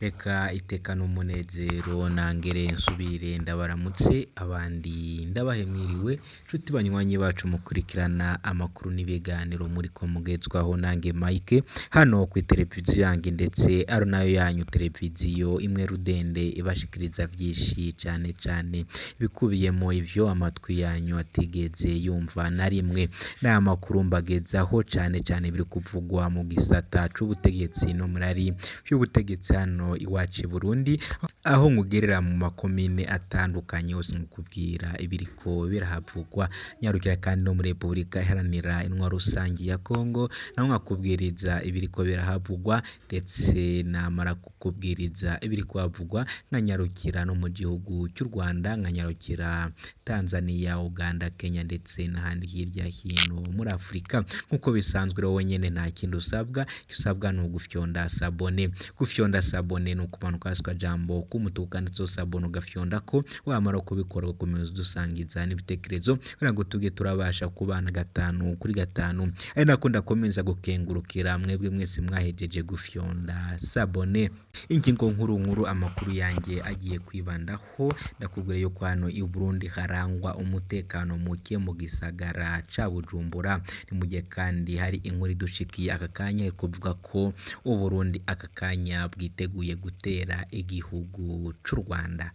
Reka iteka n'umunezero nangere nsubire ndabaramutse abandi ndabahe mwiriwe nshuti banywanyi bacu mukurikirana amakuru n'ibiganiro muriko mugezwaho nange Mike hano kuri televiziyo yange ndetse ari nayo yanyu televiziyo imwe rudende ibashikiriza vyinshi cane cane bikubiyemo ivyo amatwi yanyu atigeze yumva na rimwe. N'aya makuru mbagezaho cane cane biri kuvugwa mu gisata c'ubutegetsi no murari vy'ubutegetsi hano iwacu i Burundi, aho nkugerera mu makomine atandukanye hose nkukubwira ibiriko birahavugwa. Nyarukira kandi no muri Repubulika Iharanira Intwaro Rusangi ya Kongo, naho nkakubwiriza ibiriko birahavugwa, ndetse namara kukubwiriza ibiriko havugwa nkanyarukira no mu gihugu cy'u Rwanda, nkanyarukira Tanzania, Uganda, Kenya ndetse n'ahandi hirya hino muri Afurika. Nk'uko bisanzwe rero wenyene nta kindi usabwa, icyo usabwa ni ugufyonda sabone. Gufyonda sabone ni ukumanuka hasi ukajambo k'umutuku kanditseho sabone ugafyondako, wamara kubikora ugakomeza udusangiza n'ibitekerezo kugira ngo tuge turabasha kubana gatanu kuri gatanu. Ari nako ndakomeza gukengurukira mwebwe mwese mwahejeje gufyonda sabone. Ingingo nkuru nkuru amakuru yanjye agiye kwibandaho, ndakubwira yuko hano i Burundi harangwa umutekano muke mu gisagara ca Bujumbura. Ni mu gihe kandi hari inkuru idushikiye aka kanya iri kuvuga ko Uburundi aka kanya bwiteguye gutera igihugu c'u Rwanda.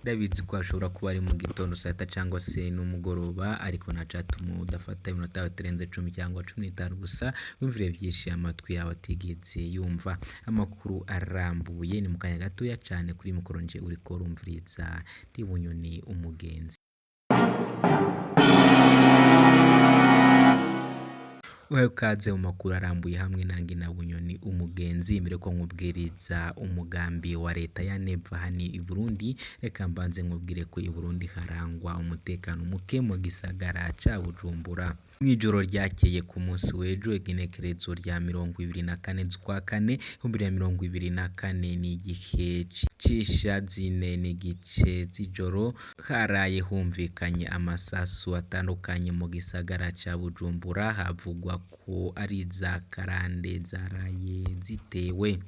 Ndabizi ko hashobora kuba ari mu gitondo saa sita cyangwa se n'umugoroba, ariko ntacatuma udafata iminota yawe itarenze 10 cyangwa 15 gusa, wumvire vyinshi amatwi yawe atigeze yumva. Amakuru arambuye ni mu kanya gatoya cane kuri mikoro nje uriko urumviriza ndi Bunyoni umugenzi. Uhawe ikaze mu makuru arambuye hamwe nange na Bunyoni umugenzi, mbere ko nkubwiriza umugambi wa leta ya Neva hano i Burundi, reka mbanze nkubwire ko i Burundi harangwa umutekano muke mu gisagara ca Bujumbura. Mw'ijoro ryakeye ku munsi w'ejo igenekerezo rya 24 z'ukwa kane 2024 n'igihe c'isha zine n'igice z'ijoro, haraye humvikanye amasasu atandukanye mu gisagara ca Bujumbura, havugwa ko ari iza karande zaraye zitewe.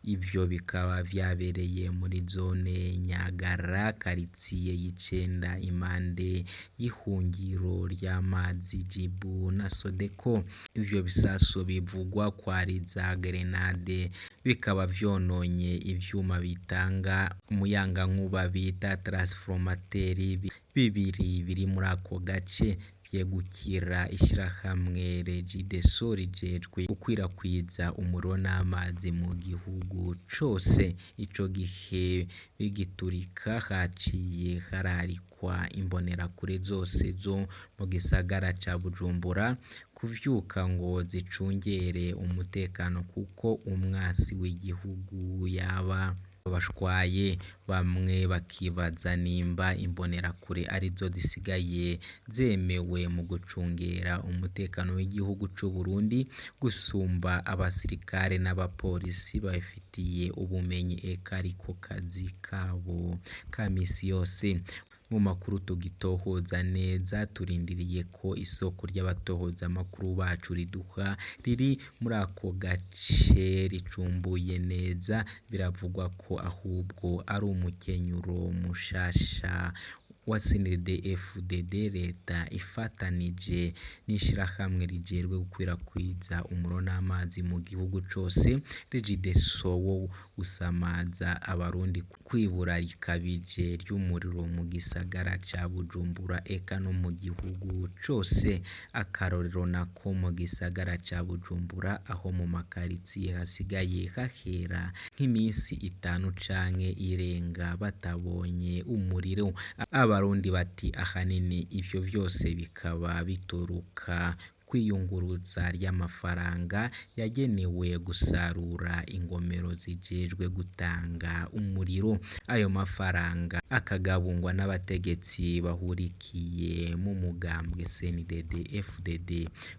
Ivyo bikaba vyabereye muri zone Nyagara, karitsiye y'icenda impande y'ihungiro ry'amazi Jibu na Sodeko. Ivyo bisasu bivugwa ko ari iza gerenade, bikaba vyononye ivyuma bitanga umuyagankuba bita taransiforumateri bibiri biri muri ako gace, vyegukira ishirahamwe Regideso rijejwe gukwirakwiza umuriro n'amazi mu gihugu cose. Ico gihe bigiturika haciye hararikwa imbonerakure zose zo mu gisagara ca Bujumbura kuvyuka ngo zicungere umutekano kuko umwasi w'igihugu yaba bashwaye. Bamwe bakibaza nimba imbonerakure arizo zisigaye zemewe mu gucungera umutekano w'igihugu c'u Burundi gusumba abasirikare n'abapolisi babifitiye ubumenyi eka ariko kazi kabo ka misi yose. Mu makuru tugitohoza neza turindiriye ko isoko ry'abatohozamakuru bacu riduha riri muri ako gace ricumbuye neza, biravugwa ko ahubwo ari umukenyuro mushasha wa CNDD-FDD leta ifatanije n'ishirahamwe rijejwe gukwirakwiza umuriro n'amazi mu gihugu cose, Regideso wo gusamaza abarundi kwibura rikabije ry'umuriro mu gisagara ca Bujumbura eka no mu gihugu cose. Akarorero nako mu gisagara ca Bujumbura aho mu makaritsiye hasigaye hahera nk'imisi itanu canke irenga batabonye umuriro. Abarundi bati ahanini ivyo vyose bikaba bituruka kwiyunguruza ry'amafaranga yagenewe gusarura ingomero zijejwe gutanga umuriro. Ayo mafaranga akagabungwa n'abategetsi bahurikiye mu mugambwe CNDD-FDD.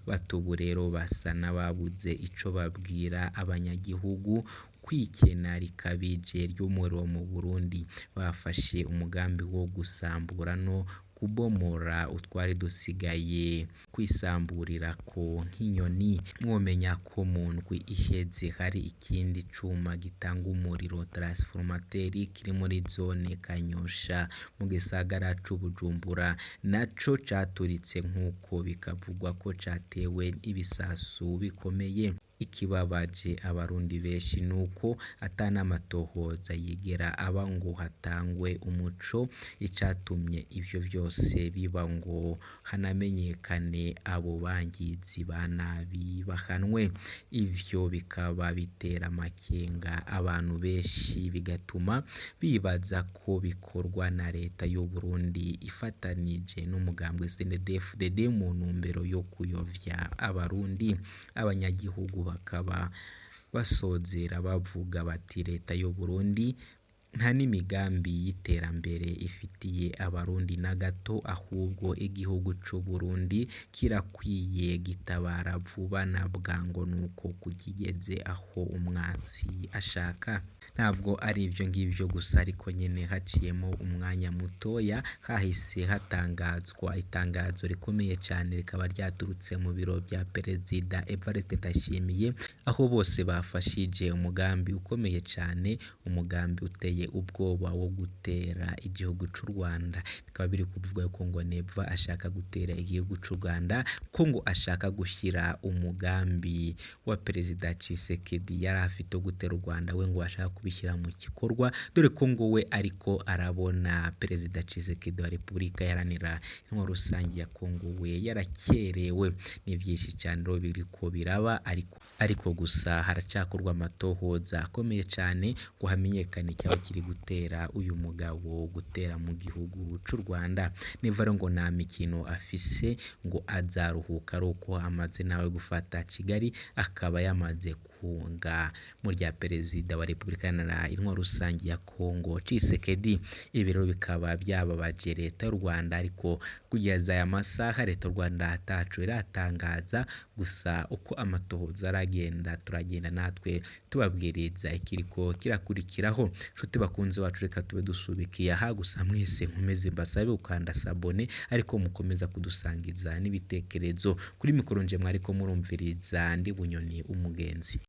Bati ubu rero basa n'ababuze ico babwira abanyagihugu kwikena rikabije ry'umuriro mu Burundi. Bafashe umugambi wo gusambura no Kubomora utwari dusigaye, kwisamburirako nk'inyoni. Mwomenya ko mu ndwi iheze hari ikindi cuma gitanga umuriro transformateur kiri muri zone Kanyosha mu gisagara c'Ubujumbura, naco caturitse nk'uko bikavugwa ko catewe ibisasu bikomeye. Ikibabaje abarundi benshi nuko ata n'amatohoza yigera aba ngo hatangwe umuco icatumye ivyo vyose biba, ngo hanamenyekane abo bangizi ba nabi bahanwe. Ivyo bikaba bitera amakenga abantu benshi, bigatuma bibaza ko bikorwa na leta y'Uburundi ifatanije n'umugambwe CNDD-FDD mu ntumbero yo kuyovya abarundi. Abanyagihugu bakaba basozera bavuga bati leta y'Uburundi nta n'imigambi y'iterambere ifitiye abarundi na gato, ahubwo igihugu c'Uburundi kirakwiye gitabara vuba na bwango nuko kukigeze aho umwansi ashaka. Ntabwo ari ivyo ngivyo gusa, ariko nyene haciyemo umwanya mutoya hahise hatangazwa itangazo rikomeye cane, rikaba ryaturutse mu biro vya Perezida Evariste Ndayishimiye, aho bose bafashije umugambi ukomeye cane, umugambi uteye ubwoba wo gutera igihugu c'u Rwanda. Bikaba biri kuvugwa ko ngo Neva ashaka gutera igihugu c'u Rwanda, ko ngo ashaka gushira umugambi wa Perezida Tshisekedi yari afite wo gutera u Rwanda, we ngo ashaka kubishyira mu gikorwa, dore ko ngo we ariko arabona Perezida Tshisekedi wa Repubulika Iharanira Intwaro Rusange ya Kongo we yarakerewe. Ni vyinshi cane rero biriko biraba, ariko gusa haracakorwa amatohoza akomeye cane ngo hamenyekane icaba kiri gutera uyu mugabo gutera mu gihugu c'u Rwanda. Neva rero ngo nta mikino afise, ngo azaruhuka aruko amaze nawe gufata Kigali, akaba yamaze kunga mu rya Perezida wa Repubulika Iharanira Intwaro Rusange ya Kongo Tshisekedi. Ibi rero bikaba byababaje leta y'u Rwanda, ariko kugeza aya masaha leta y'u Rwanda ataco iratangaza. Gusa uko amatohoza aragenda turagenda natwe tubabwiriza ikiriko kirakurikiraho. Nshuti bakunzi bacu, reka tube dusubikiye aha gusa, mwese nkomeze mbasabe gukanda s'abonner, ariko mukomeza kudusangiza n'ibitekerezo. Kuri mikoro nje mwariko murumviriza ndi Bunyoni umugenzi.